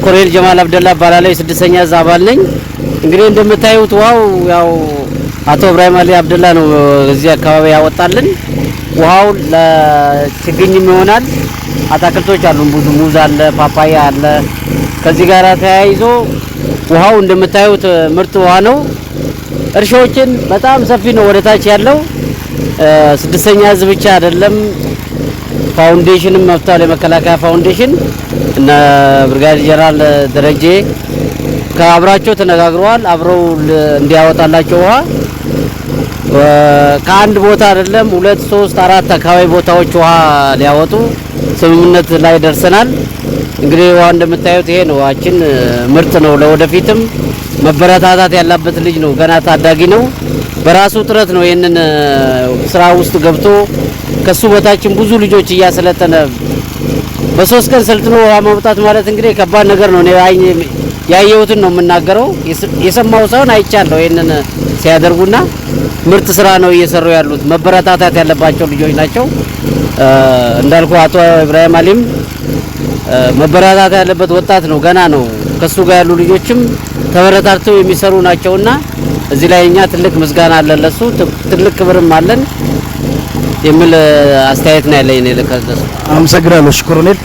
ኮሎኔል ጀማል አብደላ እባላለሁ። የስድስተኛ እዝ አባል ነኝ። እንግዲህ እንደምታዩት ውሃው ያው አቶ እብራሂም አሊ አብደላ ነው እዚህ አካባቢ ያወጣልን። ውሃው ለችግኝም ይሆናል። አታክልቶች አሉ፣ ብዙ ሙዝ አለ፣ ፓፓያ አለ። ከዚህ ጋር ተያይዞ ውሃው እንደምታዩት ምርጥ ውሃ ነው። እርሻዎችን በጣም ሰፊ ነው ወደ ታች ያለው። ስድስተኛ እዝ ብቻ አይደለም፣ ፋውንዴሽንም መፍቷል። የመከላከያ ፋውንዴሽን እነ ብርጋዴር ጀነራል ደረጀ ከአብራቸው ተነጋግረዋል። አብረው እንዲያወጣላቸው ውሃ ከአንድ ቦታ አይደለም፣ ሁለት፣ ሶስት፣ አራት አካባቢ ቦታዎች ውሃ ሊያወጡ ስምምነት ላይ ደርሰናል። እንግዲህ ውሃ እንደምታዩት ይሄ ነው። ውሃችን ምርጥ ነው። ለወደፊትም መበረታታት ያለበት ልጅ ነው። ገና ታዳጊ ነው። በራሱ ጥረት ነው ይህንን ስራ ውስጥ ገብቶ ከሱ በታችን ብዙ ልጆች እያሰለጠነ በ3 ቀን ሰልጥኖ ውሃ ማውጣት ማለት እንግዲህ ከባድ ነገር ነው። እኔ ያየሁትን ነው የምናገረው። የሰማው ሳይሆን አይቻለሁ ይህንን ሲያደርጉና ምርጥ ስራ ነው እየሰሩ ያሉት። መበረታታት ያለባቸው ልጆች ናቸው። እንዳልኩ አቶ ኢብራሂም አሊም መበረታታት ያለበት ወጣት ነው፣ ገና ነው። ከሱ ጋር ያሉ ልጆችም ተበረታትተው የሚሰሩ ናቸውና እዚህ ላይ እኛ ትልቅ ምስጋና አለን ለሱ፣ ትልቅ ክብርም አለን የሚል አስተያየት ነው ያለኝ እኔ ለከሱ። አመሰግናለሁ። እሺ ኮሎኔል።